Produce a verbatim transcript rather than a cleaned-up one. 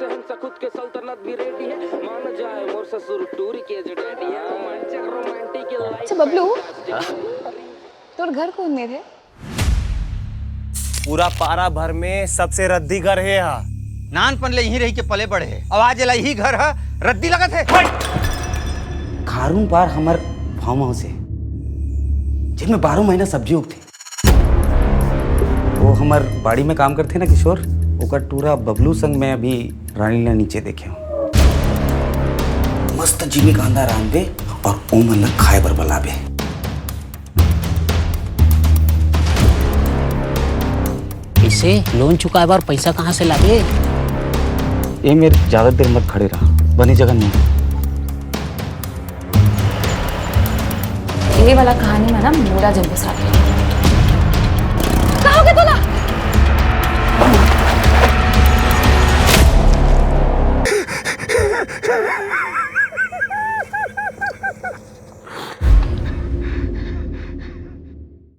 हंस खुद के सल्तनत भी रेडी है, मान जाए मोर ससुर टूरी के जो डैडी है, रोमांटिक रोमांटिक अच्छा बबलू, तोर घर कौन मेर है? पूरा पारा भर में सबसे रद्दी घर हे हा। नानपन ले यहीं रही के पले बढ़े हे, अब आज एला यही घर ह रद्दी लगत हे। खारून पार हमर फार्म हाउस हे, जेमे बारह महीना सब्जी उगथे। वो हमर बाड़ी में काम करथे ना किशोर, ओकर टूरा बबलू संग मैं अभी रानी ला नीचे देखे हूँ। मस्त जिमी कांदा रांधबे और ओमन ला खाए बर बलाबे। इसे लोन चुकाए बर पैसा कहाँ से लाबे? ए मेर ज्यादा देर मत खड़े रहा, बने जगह नहीं। ये वाला कहानी में ना मोला जब साथ। का हो गया तोला?